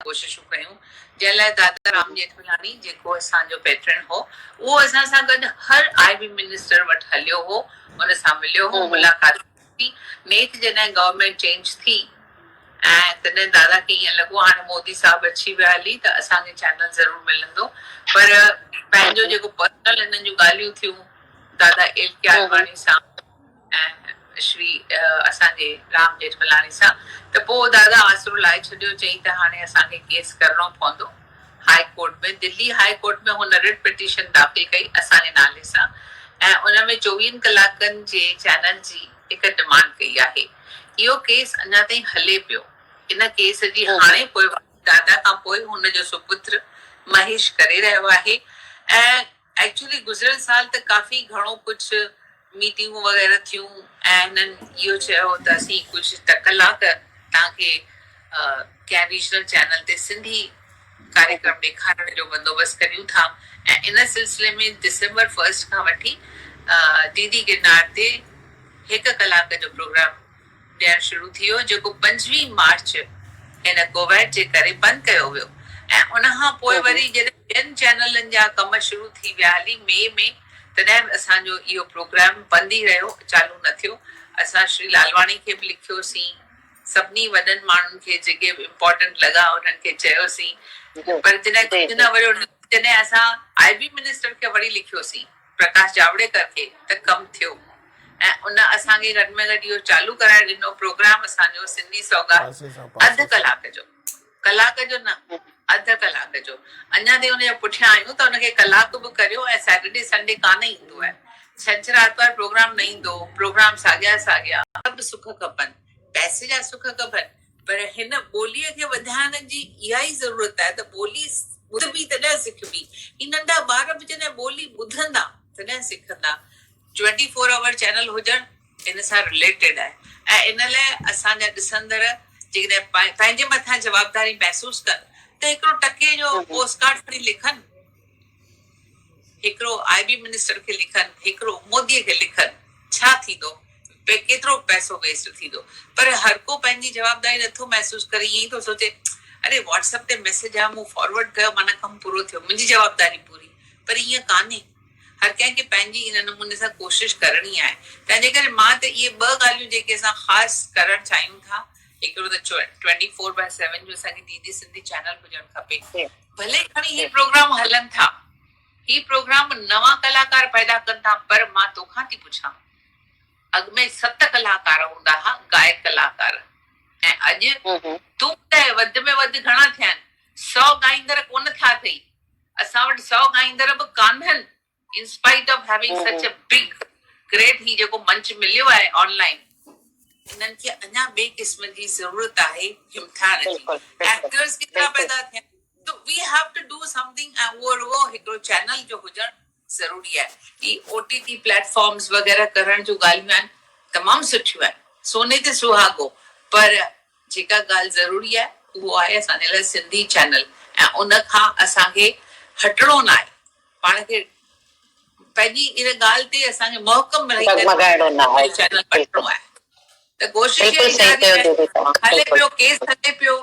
ڪوششون ڪيون، جنهن لاء دادا رام ڄيٺملاڻي جيڪو اسان جو پيٽرن هو، اهو اسان سان گڏ هر آء بي منسٽر وٽ هليو هو، ان سان مليو هو، ملاقات ٿي. نيٺ جڏهن گورنمينٽ چينج ٿي ۽ تڏهن دادا کي ائين لڳو هاڻي مودي صاحب اچي ويا هلي ته اسان کي چينل ضرور ملندو، پر پنهنجو جيڪو پرسنل هنن جون ڳالهيون ٿيون دادا ايل ڪي آڏواڻي سان ۽ شري اسان جي رام ڄيٺملاڻي سان ته پوء دادا آسرو لاهي ڇڏيو، چئي ته هاڻي اسان کي ڪيس ڪرڻو پوندو هاء ڪورٽ ۾. دلي هاء ڪورٽ ۾ هن رٽ پٽيشن داخل ڪئي اسان جي نالي سان ۽ ان ۾ چوويهن ڪلاڪن جي چينل جي هڪ ڊمانڊ ڪئي آهي. اهو ڪيس اڃا تائين هلي پيو. ان ڪيس جي هاڻي پوئواري دادا کان پوء هن جو سپتر مهيش ڪري رهيو آهي ۽ ايڪچوئلي گذريل سال ته ڪافي گهڻو ڪجهه ميٽنگون وغيره ٿيون ۽ هنن اهو چيو ته اسين ڪجهه ته ڪلاڪ توهان کي ڪنهن ريجنل چينل تي سنڌي ڪاريڪرم ڏيکارڻ جو بندوبست ڪريون ٿا ۽ ان سلسلي ۾ ڊسمبر فرسٽ کان وٺي ڊي ڊي گرنار تي هڪ ڪلاڪ جو پروگرام ڏيڻ شروع ٿي ويو جيڪو 25 مارچ هن ڪوويڊ جي ڪري بند ڪيو ويو ۽ ان کان پوء وري جڏهن ٻين چينلن جا ڪم شروع ٿي ويا هلي مئي ۾ تڏهن به اسان جو اهو پروگرام بند ئي رهيو چالو نه ٿيو. اسان شري لالواڻي کي به لکيوسين سڀني وڏن ماڻهن کي جيڪي به امپارٽنٽ لڳا انهن کي چيوسين پر جڏهن ڪجهه نه وريو جڏهن اسان آء بي منسٽر کي وري لکيوسين پرڪاش جاوڙيڪر کي ته ڪم ٿيو ۽ ان اسان کي گهٽ ۾ گهٽ اهو چالو ڪرائي ڏنو پروگرام اسان جو سنڌي سوغات اڌ ڪلاڪ جو، ڪلاڪ جو نه اڌ ڪلاڪ جو، اڃا تائين ان جا پٺيان آهيون ته ان کي ڪلاڪ به ڪريو ۽ سيٽرڊي سنڊي ڪانه ايندو آهي ڇنڇر آتوار پروگرام نه ايندو هو پروگرام ساڳيا ساڳيا. سڀ سک کپن پئسي جا سک کپن پر هن ٻوليء کي وڌائڻ جي اها ئي ضرورت آهي ته ٻولي ٻڌبي تڏهن سکبي. هي ننڍا ٻار به جڏهن ٻولي ٻڌندا تڏهن سکندا. ٽوئنٽي فور آور چينل هجڻ ان سان رليٽيڊ آهي ۽ ان لاء اسان جا ڏسندڙ جيڪڏهن پنهنجي مٿان جوابداري محسوس ڪن ته هڪڙو ٽڪي جو پوسٽ ڪارڊ کڻي لکن. هڪڙو آء بي منسٽر کي لکن، هڪڙو مودي کي لکن، ڇا ٿيندو؟ ڪيترو پئسو ويسٽ ٿيندو؟ پر هر ڪو پنهنجي جوابداري نٿو محسوس ڪري، ائين ئي ٿو سوچي اري واٽس اپ تي ميسيج آيو مون فارورڊ ڪيو معنيٰ ڪم پورو ٿيو، منهنجي جوابداري پوري، پر ائين ڪانهي، هر ڪنهن کي پنهنجي ان نموني سان ڪوشش ڪرڻي آهي، تنهن جي ڪري مان ته اهي ٻه ڳالهيون جيڪي اسان خاص ڪرڻ چاهيون ٿا، هڪڙو ته ٽوئنٽي فور بائي سيون جو اسان کي ڊي ڊي سنڌي چينل هجڻ کپي، ڀلي کڻي هي پروگرام هلن ٿا، هي پروگرام نوان ڪلاڪار پيدا ڪن ٿا پر مان توکان ٿي پڇان اڳ ۾ ست ڪلاڪار هوندا ها گائڪ ڪلاڪار ۽ اڄ تون ٻڌاء وڌ ۾ وڌ گهڻا ٿيا آهن سئو ڳائيندڙ ڪونه ٿيا اٿئي اسان وٽ سئو ڳائيندڙ به ڪانهن in spite of having such a big great هي جيڪو منچ مليو آهي آن لائين انهن کي اڃا ٻئي قسم جي ضرورت آهي همٿائڻ جي ايڪٽرز ڪيترا پيدا ٿيا ته we have to do something ۽ اهو رڳو هڪڙو چينل جو هجڻ ضروري آهي هي او ٽي ٽي پليٽ فارمز وغيره ڪرڻ جون ڳالهيون آهن تمام سٺيون آهن سوني تي سهاڳو پر جيڪا ڳالهه ضروري آهي اهو آهي اسان جي لاء سنڌي چينل ۽ ان کان اسان کي هٽڻو ناهي پاڻ کي پنهنجي ان ڳالهه تي اسان کي محڪم رهي ڪري ڊگمگائڻو نه آهي چينل وٺڻو آهي ته ڪوشش بلڪل اها صحيح جاري چيو آهي ديدي توهان هلي بلڪل پيو ڪيس هلي پيو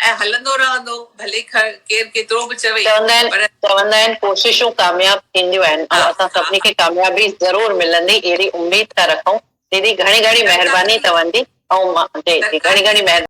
۽ هلندو رهندو ڀلي ڪير ڪيترو به چوي چوندا آهن پر چوندا آهن ڪوششون ڪامياب ٿينديون آهن ۽ ها اسان ها سڀني کي ڪاميابي ضرور ملندي اهڙي اميد ٿا رکون ديدي گهڻي گهڻي سرڪار مهرباني جي توهان جي ۽ جي جي سرڪار گهڻي جي گهڻي مهرباني.